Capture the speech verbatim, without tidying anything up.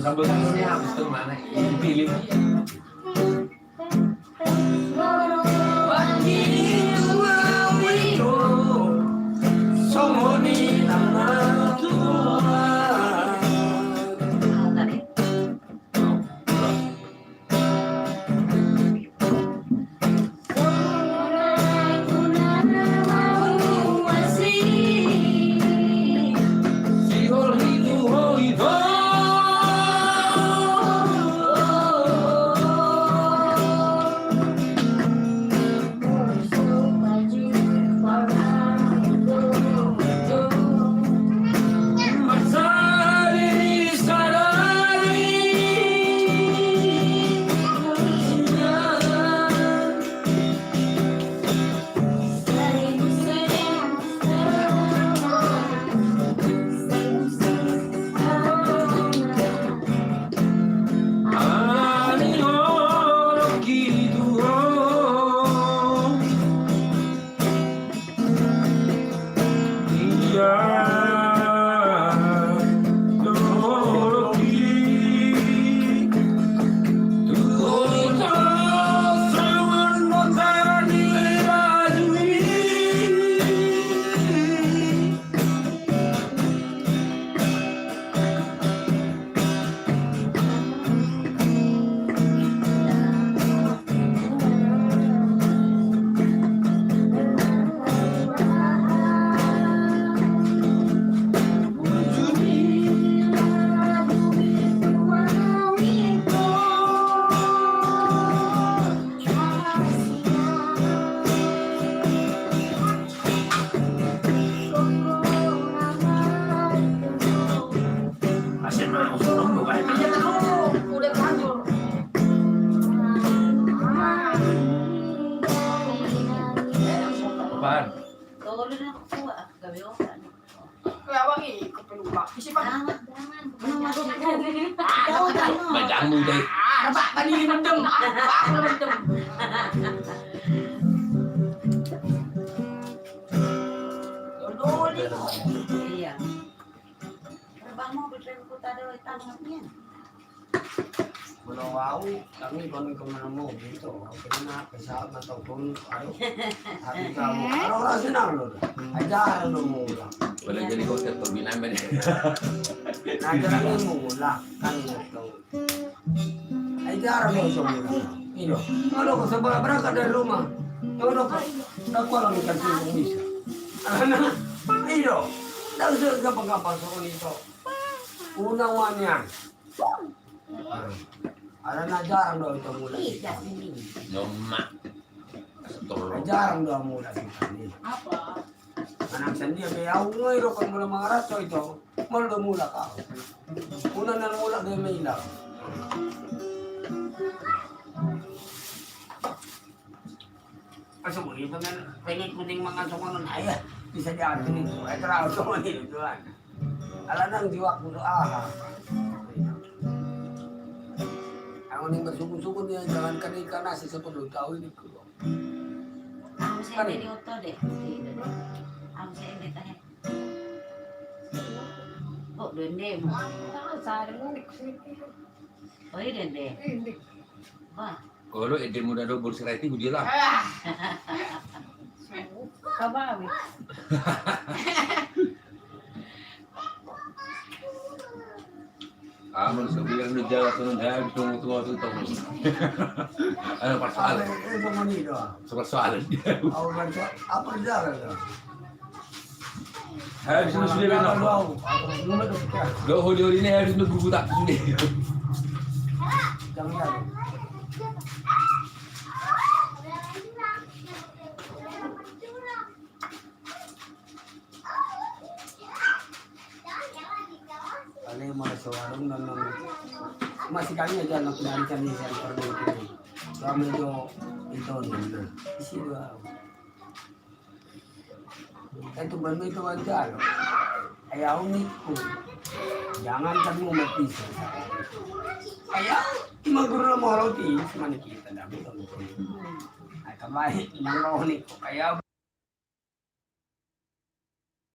Sambal ni habis tu mana? Pilih. Apaan? Badanmu deh. Ah, repak tadi mendem. Ah, aku mendem. Dodoli. Iya. Repak mobil dari kota ada tangan nian. Molo au, kami kono ke mana mobil to, au kena pesawat atau pun, aduh, tapi kamu, kalau orang senang loh, ajar lo mula. Boleh jadi kau tetap binaan. Ajar lo mula, kan gitu. Ajar lo semula. Iyo, kalau kau sebelah berangkat dari rumah, kalau kau tak kuala mikir sih bisa. Iyo, tak usah gampang-gampang suruh itu. Unang manian. Ala na jarang do ito mula. Iya, sini. Noma. Tolong. Jarang do mula kita ni. Apa? Manang sendiri be au ngai do kan mula mangarat do ito. Molo do mula kau. Unang na mula be mailang. Masuk ini pengen, pengen kuning mangan songonon, ayo, bisa diatur itu. Eh, terlalu songon itu, Tuan. Ala nang jiwaku tu aha. Aku ning bersyukur-syukur dia, jangankan ikan nasi sepuluh tahun ini. Aku saya kan ini oto deh. Aku saya ini tanya. Oh, dende. Oh, iya, dende. Wah. Kalau ende muda do bersirati budi lah. Kabawi. Aman sebilang di jalan tu nanti habis tunggu tunggu tu tunggu. Ada persoalan. Persoalan. Apa jalan? Habis itu sudah benar. Doho di ini habis itu gugutak sudah. Ale maraso warung dan masih kami aja anak penarikan di sana perbaiki. Kami jo itu nana isi dua. Itu benda itu wajar. Ayah unikku. Jangan kamu mati. Ayah, ima guru lo mau roti, semana kita dah betul. Ayah baik, nang unikku. Ayah